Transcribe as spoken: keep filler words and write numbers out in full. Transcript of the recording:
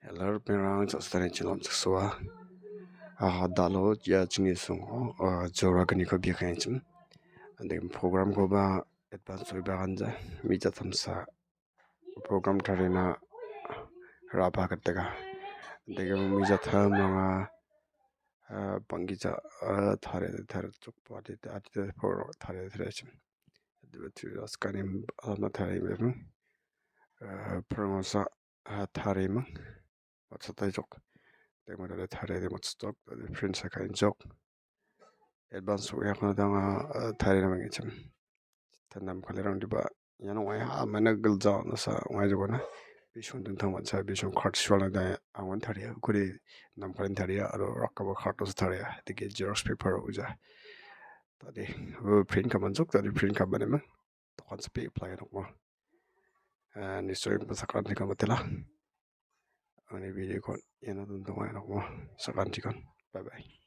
Hello, ripengrang, ja·sitani channel-o chaksoa. Ah, dalo ia chingni songo, ah, joragniko biakanchim. Ande program-koba advance-o baganja, mija tamsa program tarina raba gatega. Ande mija tamanga, ah, banggija, ah, tare, tare, chokpa, ade, ade, ade, por, tare, tare, chim. Ade, tu, askani, alama tare, bebeng. Ah, prangosa, ah, tarimang. Matchataijok. Dengma dade taride matchatok, dade print sakainjok. Advance ong·e akona dang, ah, tarina manggijim. Tan namkalirangdiba iano ong·aia, ah, mana gilja nasa ong·aijokana. Bisong dingtang mancha, bisong card sualna da angon taria, kuri namkalin taria, aro rakaba card osa taria. Dike xerox paper uja. Tadi, oh, print kamanjok, tadi print kamanimang. Dokan sepi apply nokmo. Ah, nisoy pasakan tika matela. Ani video kon, iano dondongai nokmo. Sakan tikon. Bye bye.